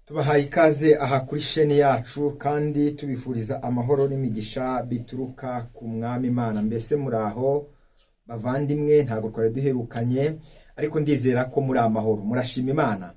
Tubahaye ikaze aha kuri sheni yacu kandi tubifuriza amahoro n'imigisha bituruka ku Mwami Imana. Mbese muri aho bavandimwe? Ntabwo twari duherukanye, ariko ndizera ko muri amahoro, murashima Imana.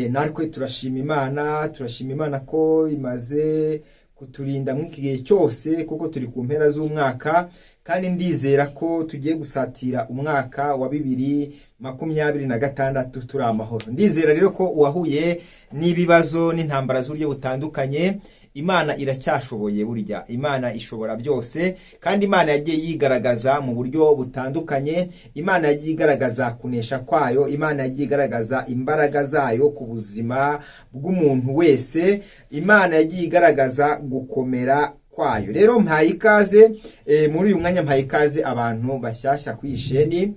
Natwe turashima Imana, turashima Imana ko imaze kuturinda muri iki gihe cyose, kuko turi ku mpera z'umwaka, kandi ndizera ko tugiye gusatira umwaka wa 2026 turi amahoro. Ndizera rero ko uwahuye n'ibibazo n'intambara z'uburyo butandukanye, Imana iracyashoboye. Burya Imana ishobora byose, kandi Imana yagiye yigaragaza mu buryo butandukanye. Imana yagiye igaragaza kunesha kwayo, Imana yagiye igaragaza imbaraga zayo ku buzima bw'umuntu wese, Imana yagiye igaragaza gukomera kwayo. Rero mpaye ikaze muri uyu mwanya, mpaye ikaze abantu bashyashya ku isheni,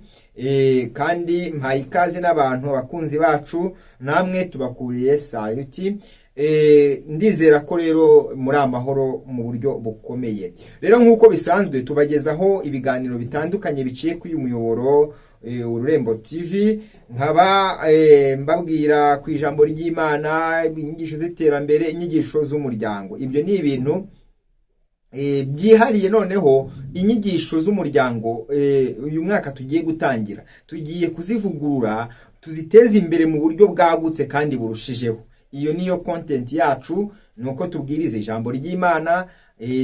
kandi mpaye ikaze n'abantu abakunzi bacu, namwe tubakuriye sayuti. Ndizera ko rero muri amahoro mu buryo bukomeye. Rero nk'uko bisanzwe, tubagezaho ibiganiro bitandukanye biciye kuri uyu muyoboro Ururembo TV, nkaba mbabwira ku ijambo ry'Imana, inyigisho z'iterambere, inyigisho z'umuryango. Ibyo ni ibintu byihariye. Noneho inyigisho z'umuryango, uyu mwaka tugiye gutangira, tugiye kuzivugurura, tuziteze imbere mu buryo bwagutse kandi burushijeho. Iyo niyo content yacu, ni uko tubwiriza ijambo ry'Imana,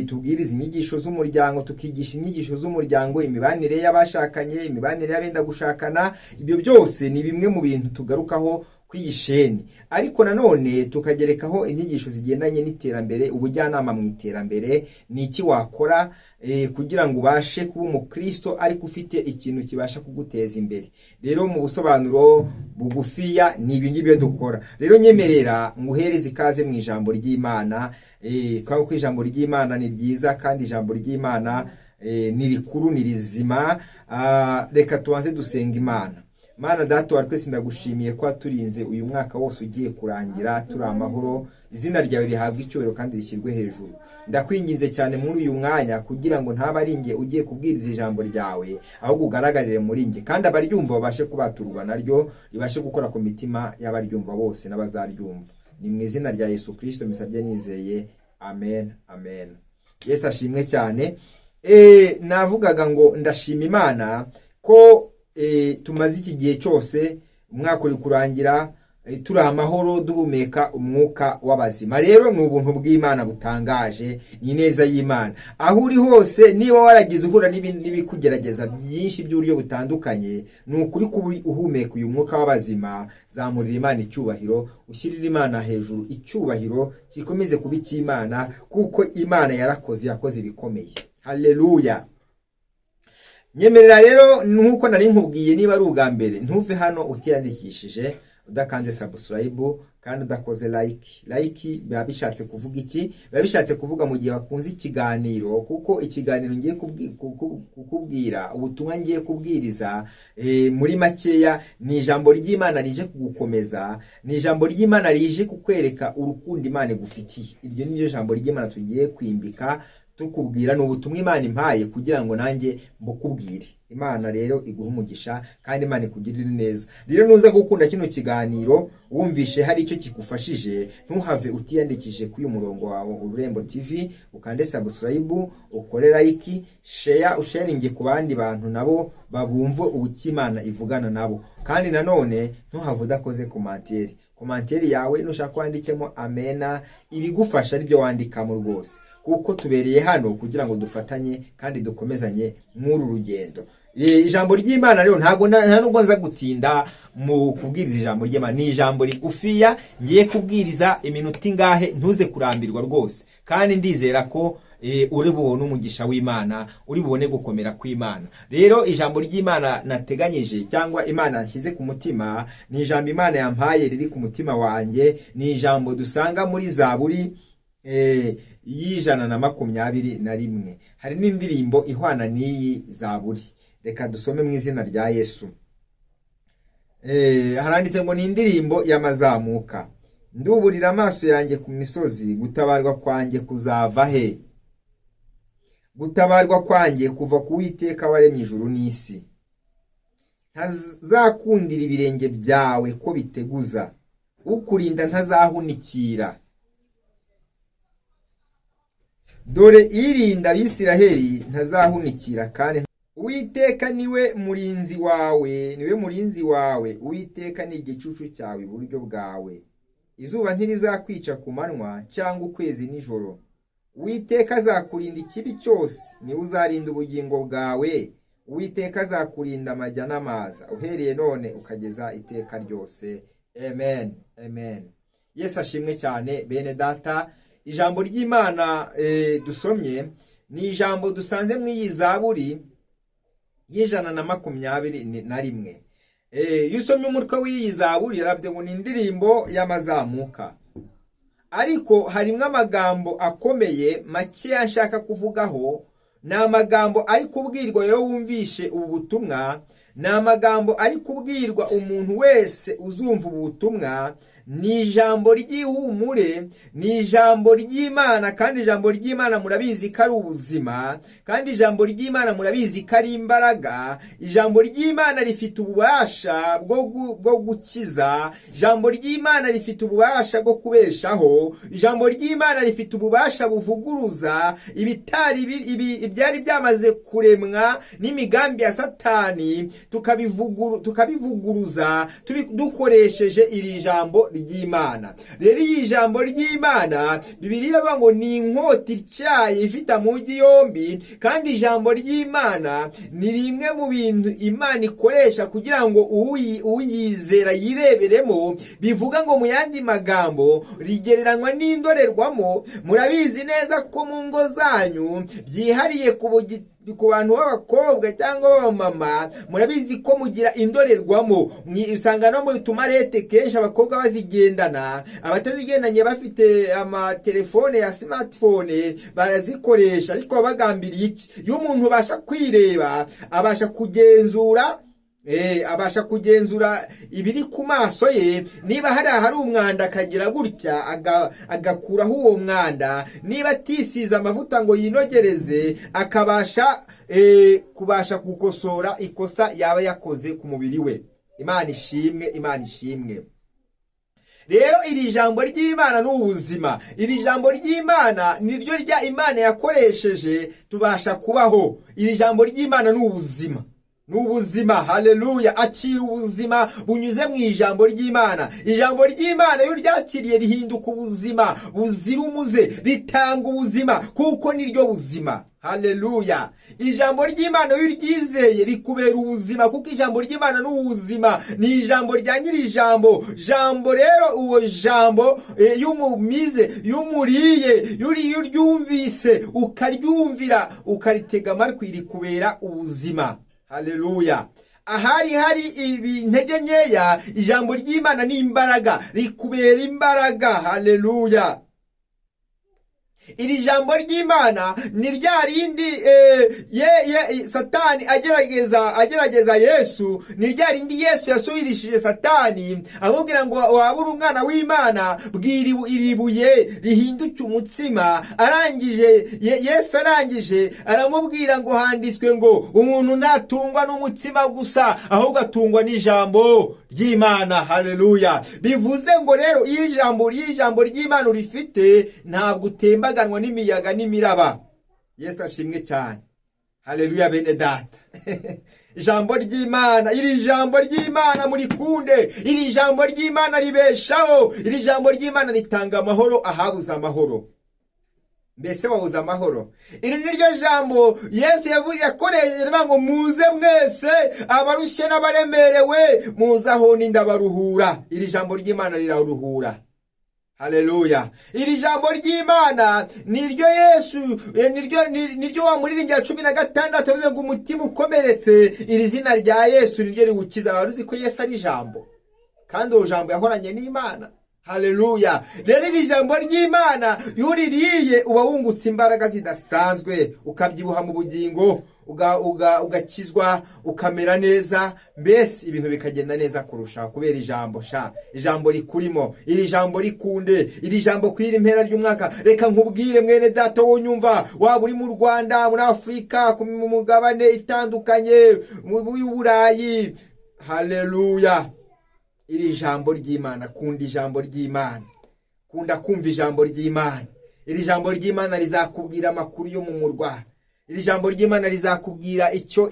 tubwiriza inyigisho z'umuryango, tukigisha inyigisho z'umuryango, imibanire y'abashakanye, imibanire y'abenda gushakana. Ibyo byose ni bimwe mu bintu tugarukaho ku iyi sheni, ariko nanone tukagerekaho inyigisho zigendanye n'iterambere, ubujyanama mu iterambere. Ni iki wakora kugira ngo ubashe kuba umukristo ariko ufite ikintu kibasha kuguteza imbere? Rero mu busobanuro bugufiya, ni ibi ngibyo dukora. Rero nyemerera nguhereze ikaze mu ijambo ry'Imana, kuko ijambo ry'Imana ni ryiza kandi ijambo ry'Imana ni rikuru, ni rizima. Reka tubanze dusenga Imana. Mana Data wa twese, ndagushimiye ko waturinze uyu mwaka wose ugiye kurangira turi amahoro. Izina ryawe rihabwe icyubahiro kandi rishyirwe hejuru. Ndakwinginze cyane muri uyu mwanya kugira ngo ntaba ari njye ugiye kubwiriza ijambo ryawe, ahubwo ugaragarire muri njye, kandi abaryumva babashe kubaturwa naryo, ribashe gukora ku mitima y'abaryumva bose n'abazaryumva. Ni mu izina rya Yesu Kirisito mbisabye nizeye, amen, amen. Yesu ashimwe cyane. Navugaga ngo ndashima Imana ko tumaze iki gihe cyose, umwaka uri kurangira, turi amahoro, duhumeka umwuka w'abazima. Rero ni ubuntu bw'Imana butangaje, ni ineza y'Imana. Aho uri hose, niba waragize uhura n'ibikugerageza byinshi by'uburyo butandukanye, ni ukuri kuba uhumeka uyu mwuka w'abazima, zamurira Imana icyubahiro, ushyirire Imana hejuru icyubahiro, gikomeze kuba icy'Imana, kuko Imana yarakoze, yakoze ibikomeye. Haleluya! Nyemerera rero, nk'uko nari nkubwiye, niba ari ubwa mbere, ntuve hano utiyandikishije, udakanze subscribe kandi udakoze like. Like biba bishatse kuvuga iki? Biba bishatse kuvuga mu gihe wakunze ikiganiro, kuko ikiganiro ngiye kukubwira, ubutumwa ngiye kubwiriza, muri makeya ni ijambo ry'Imana rije kugukomeza, ni ijambo ry'Imana rije kukwereka urukundo Imana igufitiye. Iryo ni ryo jambo ry'Imana tugiye kwimbika tukubwira, ni ubutumwa Imana impaye kugira ngo nanjye mbukubwire. Imana rero iguhe umugisha kandi Imana ikugirire neza. Rero nuza gukunda kino kiganiro, wumvishe hari icyo kigufashije, ntuhave utiyandikishije kuri uyu murongo wawe Ururembo TV, ukande subscribe, ukore like, share, usharinge ku bandi bantu nabo babumve ubuki Imana ivugana nabo. Kandi nanone ntuhave udakoze commentaire. Commentaire yawe, nushaka wandikemo amena, ibigufasha aribyo wandikamo rwose, kuko tubereye hano kugira ngo dufatanye kandi dukomezanye mw'uru rugendo. Ijambo ry'Imana rero, ntabwo nta nubwo nza gutinda mu kubwiriza ijambo ry'Imana. Ni ijambo rigufiya ngiye kubwiriza, iminota ingahe, ntuze kurambirwa rwose. Kandi ndizera ko uri bubone umugisha w'Imana, uri bubone gukomera kw'Imana. Rero ijambo ry'Imana nateganyije cyangwa Imana nshyize ku mutima, ni ijambo Imana yampaye riri ku mutima wanjye, ni ijambo dusanga muri Zaburi y'121. Hari n'indirimbo ihwana n'iyi zaburi. Reka dusome mu izina rya Yesu. Haranditse ngo ni indirimbo y'amazamuka. Nduburira amaso yanjye ku misozi, gutabarwa kwanjye kuzava he? Gutabarwa kwanjye kuva ku Witeka waremye ijuru n'isi. Ntazakundira ibirenge byawe ko biteguza. Ukurinda ntazahunikira. Dore irinda Abisiraheli ntazahunikira kandi. Uwiteka niwe murinzi wawe, niwe murinzi wawe. Uwiteka ni igicucu cyawe iburyo bwawe. Izuba ntirizakwica ku manywa cyangwa ukwezi nijoro. Uwiteka azakurinda ikibi cyose, niwe uzarinda ubugingo bwawe. Uwiteka azakurinda amajya n'amaza, uhereye none ukageza iteka ryose. Amen, amen. Yesu ashimwe cyane, bene data. Ijambo ry'Imana dusomye ni ijambo dusanze mu iyi zaburi y'121. Iyo usomye umutwe w'iyi zaburi, yaravuze ngo ni indirimbo y'amazamuka, ariko harimo amagambo akomeye makeya nshaka kuvugaho. Ni amagambo ari kubwirwa iyo wumvishe ubu butumwa, ni amagambo ari kubwirwa umuntu wese uzumva ubu butumwa. Ni ijambo ry'ihumure, ni ijambo ry'Imana, kandi ijambo ry'Imana murabizi ko ari ubuzima, kandi ijambo ry'Imana murabizi ko ari imbaraga. Ijambo ry'Imana rifite ububasha bwo gukiza, ijambo ry'Imana rifite ububasha bwo kubeshaho, ijambo ry'Imana rifite ububasha buvuguruza ibitari ibyari byamaze kuremwa n'imigambi ya Satani, tukabivuguruza dukoresheje iri jambo ry'Imana. Rero iyi jambo ry'Imana, Bibiliya iravuga ngo ni inkota ityaye ifite amugi yombi, kandi ijambo ry'Imana ni rimwe mu bintu Imana ikoresha kugira ngo uyizera yireberemo. Bivuga ngo mu yandi magambo rigereranywa n'indorerwamo. Murabizi neza ko mu ngo zanyu, byihariye ku bantu b'abakobwa cyangwa b'abamama, murabizi ko mugira indorerwamo. Usanga no mu tumarete kenshi abakobwa bazigendana, abatazigendanye bafite amatelefone ya smartphone barazikoresha, ariko bagambiriye iki? Iyo umuntu abasha kwireba, abasha kugenzura abasha kugenzura ibiri ku maso ye. Niba hari ahari umwanda, akagira gutya agakuraho uwo mwanda. Niba atisize amavuta ngo yinogereze, akabasha kubasha gukosora ikosa yaba yakoze ku mubiri we. Imana ishimwe, Imana ishimwe. Rero iri jambo ry'Imana ni ubuzima. Iri jambo ry'Imana niryo rya Imana yakoresheje tubasha kubaho. Iri jambo ry'Imana ni ubuzima, ni ubuzima. Haleluya! Akira ubuzima bunyuze mu ijambo ry'Imana. Ijambo ry'Imana iyo ryakiriye rihinduka ubuzima buzira umuze, ritanga ubuzima kuko niryo buzima. Haleluya! Ijambo ry'Imana iyo uryizeye rikubera ubuzima, kuko ijambo ry'Imana ni ubuzima, ni ijambo rya nyiri ijambo. Jambo rero, uwo jambo iyo umumize, iyo umuriye, iyo uryumvise ukaryumvira, ukaritega amatwi, rikubera ubuzima. Haleluya! Ahari hari intege nkeya, ijambo ry'Imana ni imbaraga, rikubera imbaraga. Haleluya! Iri jambo ry'Imana ni rya rindi Satani agerageza Yesu, ni rya rindi Yesu yasubirishije Satani amubwira ngo waba uri umwana w'Imana, bwira iri buye rihinduke umutsima. Arangije Yesu arangije aramubwira ngo handitswe ngo umuntu ntatungwa n'umutsima gusa, ahubwo atungwa n'ijambo ry'Imana. Haleluya! Bivuze ngo rero iyo ijambo ry'Imana urifite, ntabwo utembaganwa n'imiyaga n'imiraba. Yesu ashimwe cyane. Haleluya, bene data. Ijambo ry'Imana, iri jambo ry'Imana murikunde. Iri jambo ry'Imana ribeshaho. Iri jambo ry'Imana ritanga amahoro ahabuze amahoro. Mbese wabuze amahoro? Iri ni ryo jambo Yesu yakoresheje ngo muze mwese abarushye n'abaremerewe, muze aho ndi ndabaruhura. Iri jambo ry'Imana riraruhura. Haleluya! Iri jambo ry'Imana niryo Yesu, niryo wa muririmbyi 16 yavuze ngo umutima ukomeretse, iri zina rya Yesu niryo riwukiza. Wari uzi ko Yesu ari ijambo, kandi uwo jambo yahoranye n'Imana? Haleluya! Rero iri jambo ry'Imana iyo uririye uba wungutse imbaraga zidasanzwe, ukabyibuha mu bugingo, ugakizwa, ukamera neza, mbese ibintu bikagenda neza kurushaho kubera ijambo sha ijambo rikurimo. Iri jambo rikunde, iri jambo kwira impera ry'umwaka. Reka nkubwire mwene data wonyumva, waba uri mu Rwanda, muri Afurika, ku mugabane itandukanye y'Uburayi. Haleluya! Iri jambo ry'Imana, kunda ijambo ry'Imana, kunda kumva ijambo ry'Imana. Iri jambo ry'Imana rizakubwira amakuru yo mu murwa. Iri jambo ry'Imana rizakubwira icyo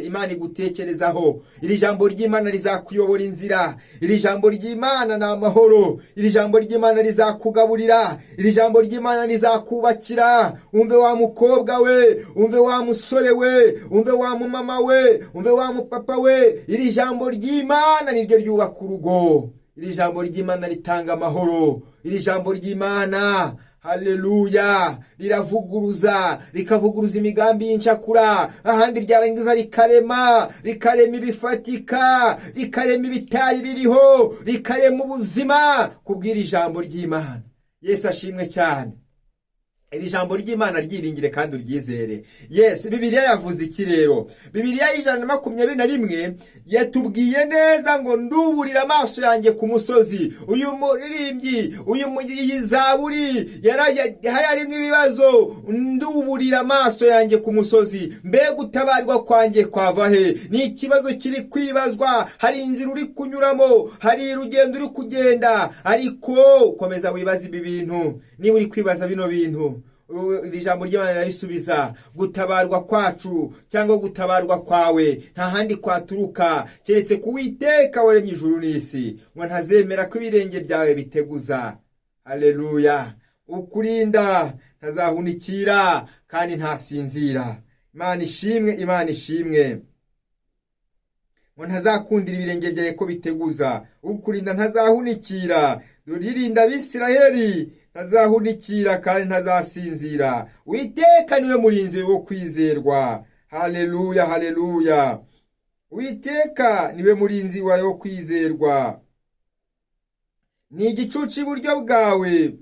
Imana igutekerezaho. Iri jambo ry'Imana rizakuyobora inzira. Iri jambo ry'Imana ni amahoro. Iri jambo ry'Imana rizakugaburira. Iri jambo ry'Imana rizakubakira. Umve wa mukobwa we, umve wa musore we, umve wa mumama we, umve wa mupapa we. Iri jambo ry'Imana niryo ryubaka urugo. Iri jambo ry'Imana ritanga amahoro. Iri jambo ry'Imana, haleluya, riravuguruza, rikavuguruza imigambi y'incakura. Ahandi ryarangiza rikarema, rikarema ibifatika, rikarema ibitari biriho, rikarema ubuzima kubw'iri jambo ry'Imana. Yesu ashimwe cyane. Iri jambo ry'Imana ryiringire kandi uryizere. Yes, Bibiliya yavuze iki rero? Bibiliya y'121 yatubwiye neza ngo: "Nduburira amaso yanjye ku musozi." Uyu muririmbyi, iyi zaburi hari harimo ibibazo. "Nduburira amaso yanjye ku musozi, mbega gutabarwa kwanjye kwava he?" Ni ikibazo kiri kwibazwa. Hari inzira uri kunyuramo, hari urugendo uri kugenda, ariko komeza wibaze ibi bintu. Niba uri kwibaza bino bintu, iri jambo ry'Imana rirabisubiza. Gutabarwa kwacu cyangwa gutabarwa kwawe nta handi kwaturuka keretse ku Witeka waremye ijuru n'isi, ngo ntazemera ko ibirenge byawe biteguza. Haleluya! Ukurinda ntazahunikira kandi ntasinzira. Imana ishimwe, Imana ishimwe. Ngo ntazakundira ibirenge byawe ko biteguza. Ukurinda ntazahunikira. Dore Abisirayeli, ntazahunikira kandi ntazasinzira. Witeka niwe murinzi wo kwizerwa. Haleluya, haleluya! Witeka niwe murinzi wawe wo kwizerwa, ni igicucu iburyo bwawe.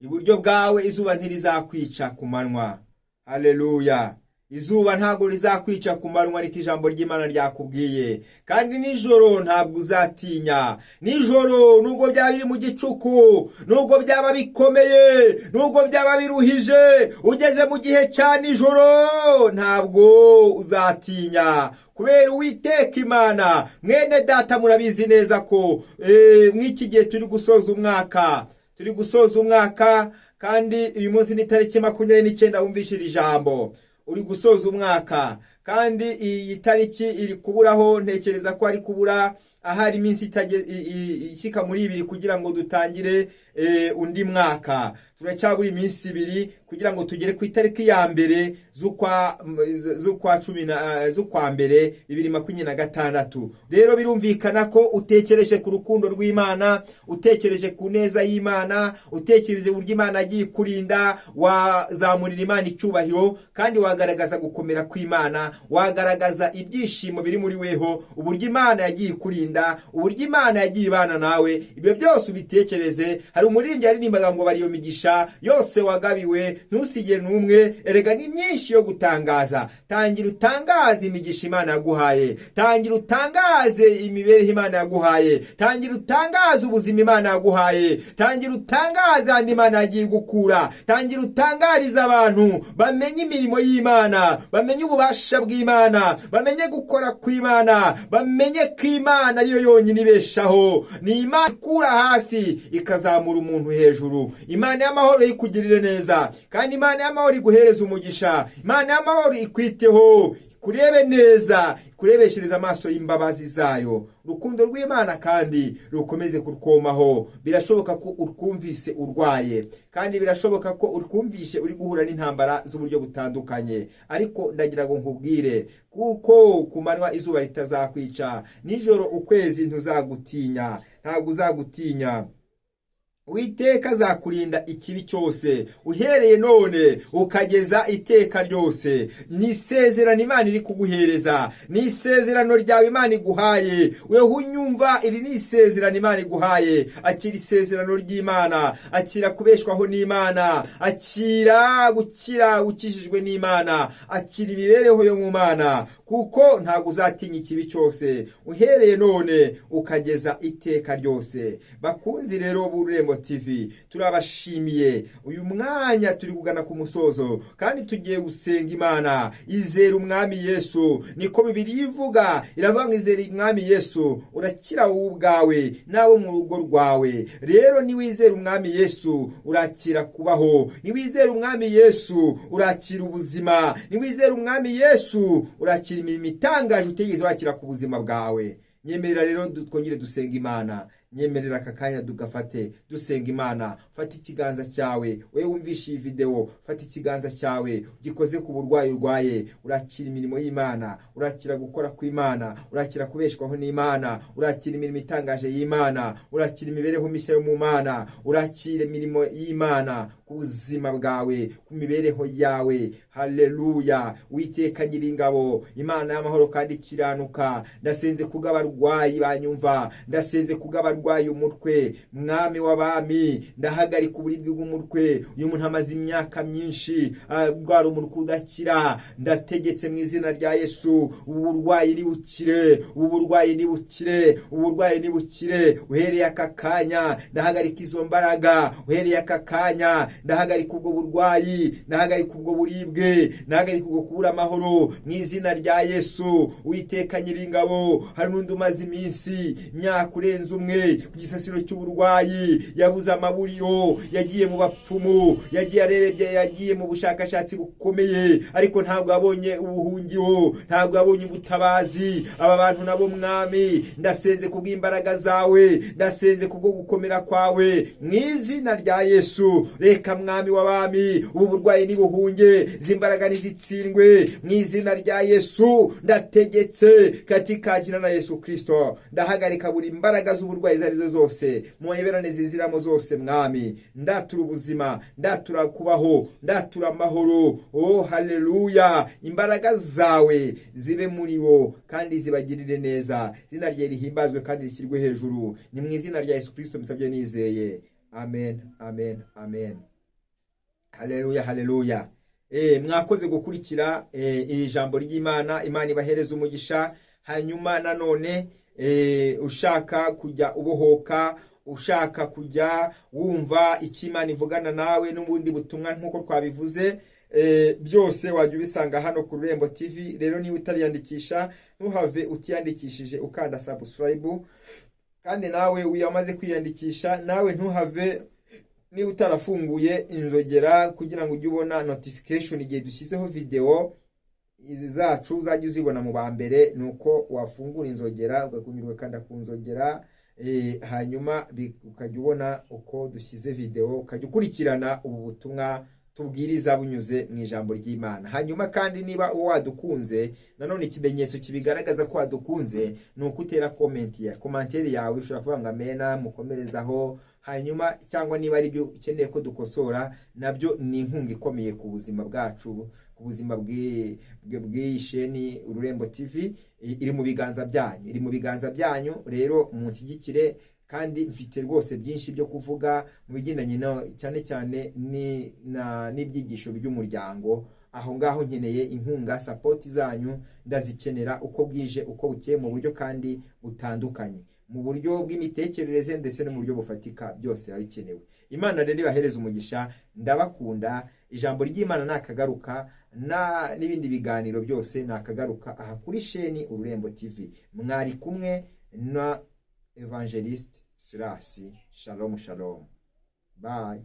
Iburyo bwawe izuba ntirizakwica ku manywa. Haleluya! Izuba ntabwo rizakwica ku manywa, ariko ijambo ry'Imana ryakubwiye. Kandi nijoro ntabwo uzatinya. Nijoro, nubwo byaba biri mu gicuku, nubwo byaba bikomeye, nubwo byaba biruhije, ugeze mu gihe cya nijoro ntabwo uzatinya kubera Uwiteka Imana. Mwene data, murabizi neza ko mw'iki gihe turi gusoza umwaka, turi gusoza umwaka, kandi uyu munsi ni tariki 29. Wumvise iri jambo, uri gusoza umwaka, kandi iyi tariki iri kuburaho, ntekereza ko ari kubura ahari iminsi ishyika muri 2 kugira ngo dutangire undi mwaka. Turacyabura iminsi 2 kugira ngo tugere ku itariki ya mbere z'ukwa cumi na z'ukwa mbere 2026. Rero birumvikana ko utekereje ku rukundo rw'Imana, utekereje ku neza y'Imana, utekereje uburyo Imana yagiye ikurinda, wazamurira Imana icyubahiro kandi wagaragaza gukomera kw'Imana, wagaragaza ibyishimo biri muri weho, uburyo Imana yagiye ikurinda, uburyo Imana yagiye ibana nawe. Ibyo byose ubitekereze. Hari umuririmbyi yaririmbaga ngo: "Bariyo migisha yose wagabiwe, ntusige n'umwe, erega ni myinshi yo gutangaza." Tangira utangaze imigisha Imana yaguhaye, tangira utangaze imibereho Imana yaguhaye, tangira utangaze ubuzima Imana yaguhaye, tangira utangaze ahandi Imana yagiye gukura, tangira utangarize abantu bamenye imirimo y'Imana, bamenye ububasha bw'Imana, bamenye gukora kw'Imana, bamenye ko Imana ariyo yonyine ibeshaho. Ni Imana ikura hasi ikazamura umuntu hejuru. Imana y'amahoro ikugirire neza, kandi Imana y'amahoro iguhereze umugisha. Imana y'amahoro ikwiteho, kurebe neza, kurebeshereza amaso y'imbabazi zayo. Urukundo rw'Imana kandi rukomeze kurwomaho. Birashoboka ko urwumvise urwaye, kandi birashoboka ko urwumvise uri guhura n'intambara z'uburyo butandukanye, ariko ndagira ngo nkubwire kuko ku manywa izuba ritazakwica, nijoro ukwezi ntuzagutinya, ntabwo uzagutinya. Uwiteka azakurinda ikibi cyose uhereye none ukageza iteka ryose. Ni isezerano Imana iri kuguhereza, ni isezerano ryawe Imana iguhaye. Weho unyumva, iri ni isezerano Imana iguhaye. Akira isezerano ry'Imana, akira kubeshwaho n'Imana, akira gukira ukijijwe n'Imana, akira imibereho yo mu Mana. kuko ntabwo uzatinya ikibi cyose uhereye none ukageza iteka ryose. Bakunzi rero b'Ururembo TV, turabashimiye. Uyu mwanya turi kugana ku musozo kandi tugiye gusenga Imana. Izera Umwami Yesu, niko Bibiliya ivuga, iravuga ngo izera Umwami Yesu urakira wowe ubwawe nawe mu rugo rwawe. Rero niwizera Umwami Yesu urakira kubaho, niwizera Umwami Yesu urakira ubuzima, niwizera Umwami Yesu urakira imirimo itangaje utigeze wakira ku buzima bwawe. Nyemerera rero twongere dusenga Imana. Nyemerera aka kanya tugafate dusenga Imana. Fata ikiganza cyawe, wowe wumvishe iyi videwo, fata ikiganza cyawe gikoze ku burwayi urwaye. Urakira imirimo y'Imana, urakira gukora kw'Imana, urakira kubeshwaho n'Imana, urakira imirimo itangaje y'Imana, urakira imibereho mishya yo mu Mana, urakira imirimo y'Imana ku buzima bwawe, ku mibereho yawe. Haleluya! Uwiteka Nyiringabo, Imana y'amahoro kandi ikiranuka, ndasenze kubw'abarwayi banyumva, ndasenze kubw'abarwayi umutwe. Mwami w'abami, ndahagarika uburibwe bw'umutwe. Uyu muntu amaze imyaka myinshi arwara umutwe udakira. Ndategetse mu izina rya Yesu, ubu burwayi nibukire, ubu burwayi nibukire, ubu burwayi nibukire. Uhereye aka kanya ndahagarika izo mbaraga, uhereye aka kanya ndahagarika ubwo burwayi, ndahagarika ubwo buribwe, ndahagarika ubwo kubura amahoro mu izina rya Yesu. Uwiteka Nyiringabo, hari n'undi umaze iminsi imyaka urenze umwe ku gisasiro cy'uburwayi, yabuze amaburiro, yagiye mu bapfumu, yagiye arerebye, yagiye mu bushakashatsi bukomeye, ariko ntabwo yabonye ubuhungiro, ntabwo yabonye ubutabazi. Aba bantu nabo Mwami, ndasenze kubw'imbaraga zawe, ndasenze kubwo gukomera kwawe mu izina rya Yesu. Reka Mwami w'abami, ubu burwayi nibuhunge, izi mbaraga nizitsindwe mu izina rya Yesu. Ndategetse katika jina la Yesu Kristo, ndahagarika buri mbaraga z'uburwayi izo arizo zose, mu mayoberane ziziramo zose. Mwami, ndatura ubuzima, ndatura kubaho, ndatura amahoro. Oh haleluya! Imbaraga zawe zibe muri bo kandi zibagirire neza. Izina rye rihimbazwe kandi rishyirwe hejuru. Ni mu izina rya Yesu Kristo mbisabye nizeye. Amen, amen, amen. Haleluya, haleluya. Mwakoze gukurikira iri jambo ry'Imana. Imana ibahereza umugisha. Hanyuma nanone ushaka kujya ubohoka, ushaka kujya wumva icyo Imana ivugana nawe n'ubundi butumwa nk'uko twabivuze, byose wajya ubisanga hano ku Rurembo TV. Rero niba utariyandikisha, ntuhave utiyandikishije ukanda subscribe. Kandi nawe wamaze kwiyandikisha, nawe ntuhave niba utarafunguye inzogera kugira ngo ujye ubona notification igihe dushyizeho video izi zacu, uzajya uzibona mu ba mbere. Ni uko wafungura inzogera, ugakumira ugakanda ku nzogera, hanyuma ukajya ubona uko dushyize video, ukajya ukurikirana ubu butumwa tubwiriza bunyuze mu ijambo ry'Imana. Hanyuma kandi niba wadukunze, nanone ikimenyetso kibigaragaza ko wadukunze ni uko utera comment ya commentaire yawe. Ushobora kuvuga ngo amena, mukomerezaho, hanyuma cyangwa niba ari byo ukeneye ko dukosora, nabyo ni inkunga ikomeye ku buzima bwacu, ku buzima bw'iyi sheni Ururembo TV. Iri mu biganza byanyu, iri mu biganza byanyu. Rero munshyigikire, kandi mfite rwose byinshi byo kuvuga mu bigendanye cyane cyane n'ibyigisho by'umuryango. Aho ngaho nkeneye inkunga, support zanyu ndazikenera uko bwije uko bukeye, mu buryo kandi butandukanye, mu buryo bw'imitekerereze ndetse no mu buryo bufatika, byose biba bikenewe. Imana rero ibahereza umugisha, ndabakunda. Ijambo ry'Imana nakagaruka, n'ibindi biganiro byose nakagaruka aha kuri sheni Ururembo TV. Mwari kumwe na Evangelist Sirasi. Shalom, shalom, bye.